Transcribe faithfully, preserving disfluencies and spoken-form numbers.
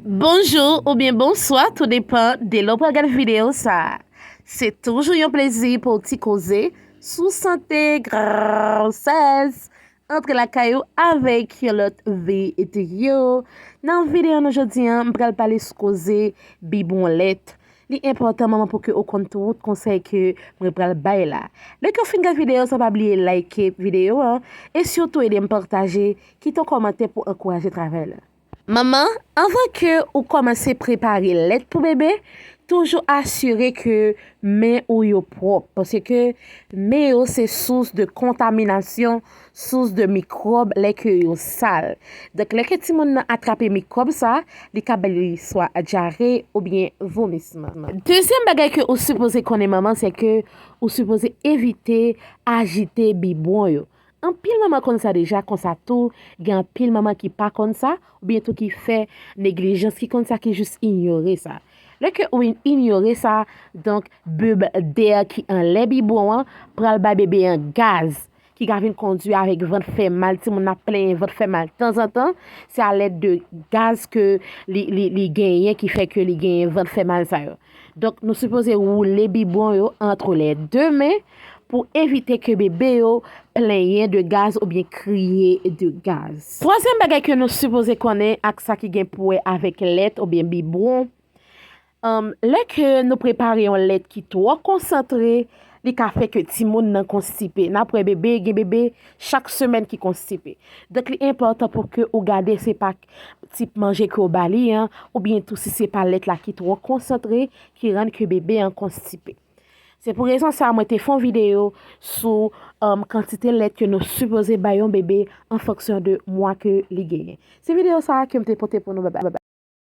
Bonjou oubyen bonswa, tou depan de lè w pral gade videyo sa a. Se toujou yon plezi pou w ti koze sou sante, gwosès, antre lakay ou avèk yon lòt videyo. Nan videyo nou jodi a, m pral pale sou koze bibwon lèt. Li enpòtan, manman, pou ke ou konn tout konsèy ke mwen pral bay la. Lè ke w fin gade videyo sa, pa bliye like videyo an e sitou ede m pataje, kite yon kòmantè pou ankouraje travay la. Manman, anvan ke ou kòmanse prepare lèt pou bebe, toujou asire ke men ou yo pwòp, paske men yo se sous de kontaminasyon, sous de mikwòb lè ke yo sal. Donk, lè ke timoun nan atrape mikwòb sa, li ka ba li swa dyare oubyen vomisman. Dezyèm bagay ke ou sipoze konnen, manman, se ke ou sipoze evite ajite bibwon yo. Anpil manman konn sa deja, konsa tou, gen anpil manman ki pa konn sa, oubyen tou ki fè neglijans, ki konn sa, ki jis inyore sa. Lè ke ou in-, inyore sa, donk, bulbe d'air ki anlè bibwon an pral bay bebe an gaz, ki ka vin kondwi avèk vant fè mal, timoun nan ap plenyen vant fè mal tanzantan, se alèd de gaz ke li, li, li genyen ki fè ke li genyen vant fè mal sa yo. Donk, nou sipoze woule bibwon yo antre lè de men pou evite ke bebe yo plenyen de gaz oubyen kriye de gaz. Twazyèm bagay ke nou sipoze konnen ak sa ki gen pou wè avèk lèt oubyen bibwon, um, lè ke nou prepare yon lèt ki twò konsantre, li ka fè ke timoun nan konstipe. N ap wè bebe, gen bebe chak semèn ki konstipe. Donk, li enpòtan pou ke ou gade se pa tip manje ke w ba li an, oubyen tou si se pa lèt la ki twò konsantre, ki rann ke bebe an konstipe. Se pou rezon sa a, mwen te fè yon videyo sou, um, kantite lèt ke nou sipoze bay yon bebe an fonksyon de mwa ke li genyen. Se videyo sa a ke m te pote pou nou, babay.